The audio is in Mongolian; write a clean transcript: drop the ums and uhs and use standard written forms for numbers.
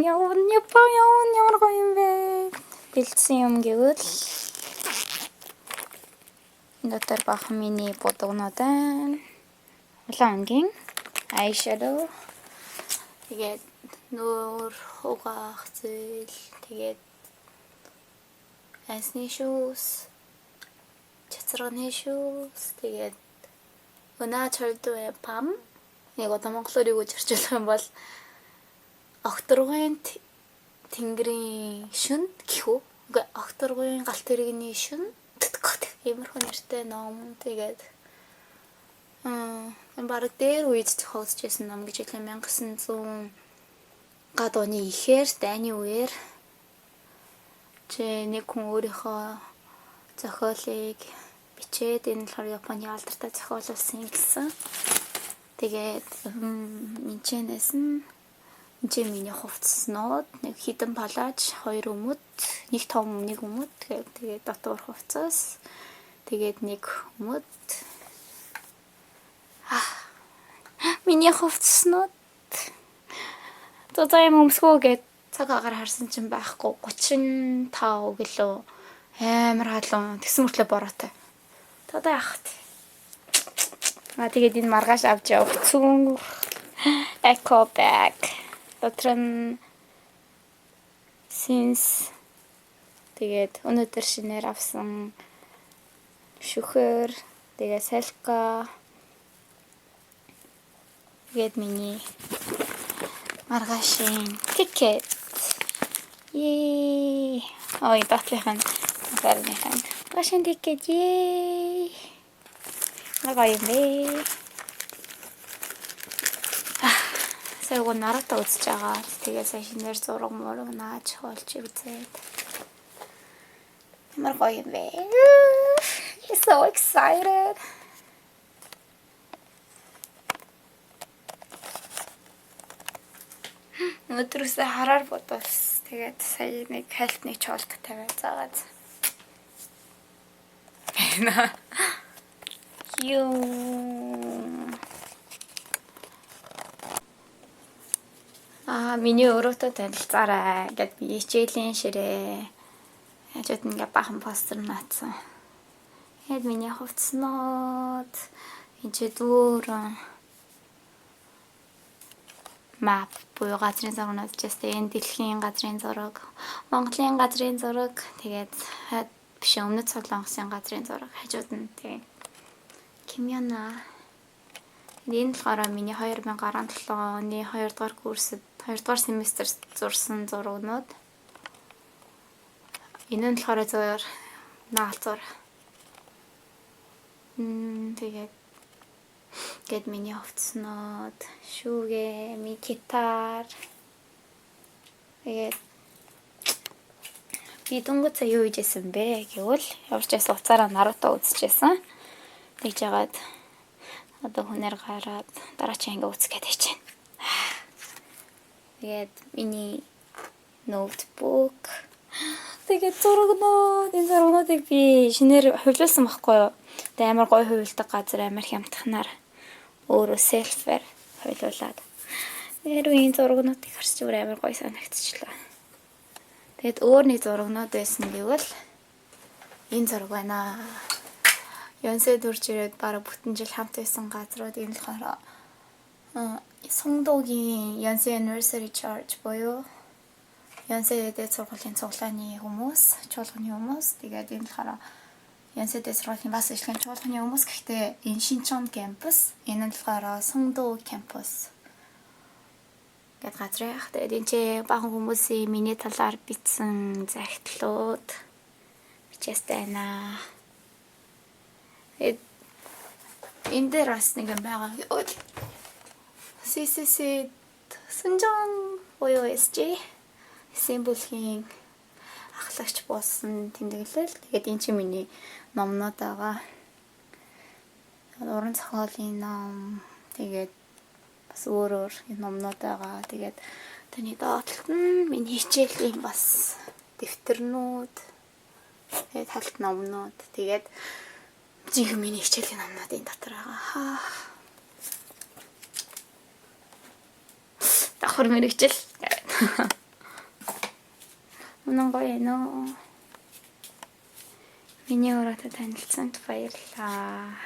Явна, Япон явна, ямар гоё юм бэ? Бэлдсэн юм гэвэл энэ дотор бахан миний будагнууд байна. Улаан өнгийн eyeshadow. Тэгээд нүүр угаах зүйл, тэгээд айсны шүүс, цацрагны шүүс, тэгээд 은하철도의 밤. Яг одоо монголоор юу гэж орчуулах юм бол огторгуйн тэнгэрийн шөнө гэх үү? Үгүй, огторгуйн галт тэрэгний шөнө иймэрхүү нэртэй ном. Тэгээд бараг дээр үед зохиогдож байсан ном гэж хэлээ. 1900 гад оны ихээр дайны үеэр чи нэг хүн өөрийнхөө зохиолыг бичээд энэ болохоор Японы алдартай зохиол болсон юм гэсэн. Тэгээд энэчнээс нь энэ чи миний хувцаснууд нэг хідэн палаж, хоёр өмд, нэг том, нэг өмд, тэгээд дотуур хувцас, тэгээд нэг өмд. Миний хувцаснууд. За юм өмсгөө гэд цаг агаар харсан чинь байхгүй 35 гэлөө, амар халуун тэгсэн мөртлөө бороотой. Одоо яах вэ? А тэгээд энэ маргааш авч явах цүнх eco bag. Дотор нь синс, тэгээд өнөөдөр шинээр авсан шүхэр, тэгээд салка, тэгээд миний маргаашийн ticket. Ее. Ой, дотлынх нь барных нь. Маргаашийн ticket. Ее. Нэг гоё юм бэ. Сая уг Наруто үзэж байгаа. Тэгээ сая шинээр зураг мураг нааж болж үзээд. Ямар гоё юм бэ. So excited. Өнөөдрөөсөө хараар бодвол тэгээд сая нэг хальт нэг чолк тавиад заагаад. Юу. Аа, миний өрөөтэй танилцаарай гэд би хичээлийн ширээ. Хажууд ингээ бахан постэр наацсан. Тэгээд миний хувцснууд энэ ч дүүрэн map буюу газрын зургнууд ч гэсэн энэ дэлхийн газрын зураг, Монголын газрын зураг, тэгээд биш Өмнөд Солонгосын газрын зураг хажууд нь тэгээд Кимьяна. Энэ болохоор миний 2017 оны 2 дугаар курсэд 2 дугаар семестр зурсан зурагнууд. Энэ нь болохоор зөвөр наалзуур. Тэгээд гээд миний хувцснууд, шүүгээ, ми гитар. Тэгээд би дөнгөж сая юу хийжсэн бэ гэвэл ямар ч байсан уцаараа Наруто үзчихсэн. Тэгж яагаад одоо хүнээр гараад дараагийн анги үзэх гээд байж байна. Тэгээд миний ноутбук. Тэгээд зурагнууд, энэ зурагнуудыг би шинээр хувилуулсан байхгүй юу? Тэгээд амар гоё хувилдаг газар амар хямдханаар өөрөө селфээр хувилуулад. Тэр үеийн зурагнуудыг харж бүр амар гоё санагдчихлаа. Тэгээд өөр нэг зурагнууд байсан гэвэл энэ зураг байна. Янсэ дүрж ирээд бараг бүтэн жил хамт байсан газрууд энэ болохоор 송도гийн Yonsei University Church буюу Янсэ дээд сургуулийн цуглааны хүмүүс, чуулганы хүмүүс. Тэгээд энэ болохоор Янсэ дээд сургуулийн бас ижлэхэн чуулганы хүмүүс. Гэхдээ энэ Шинчон кампус, энэ нь болохоор 송도 кампус гэд газар яах. Тэгээд энэ ч бахан хүмүүсийн миний талаар бичсэн захидлууд бичээстэй байна. Тэгээд энэ дээр бас нэг юм байгаа. CCC Сүнжон буюу SG Симбүлгийн ахлагч болсон тэмдэглэл. Тэгээд энэ чинь миний номнууд байгаа. Уран зохиолын ном, тэгээд бас өөр өөр номнууд байгаа. Тэгээд таны доотлолт нь миний хичээлийн бас дэвтэрнүүд, тэгээд талт номнууд, тэгээд жинхэнэ миний хичээлийн номнууд энэ дотор байгаа. Давхар мэрэгжил. Үнэн гоё нөө. Миний өрөөтэй танилцсанд баярлалаа.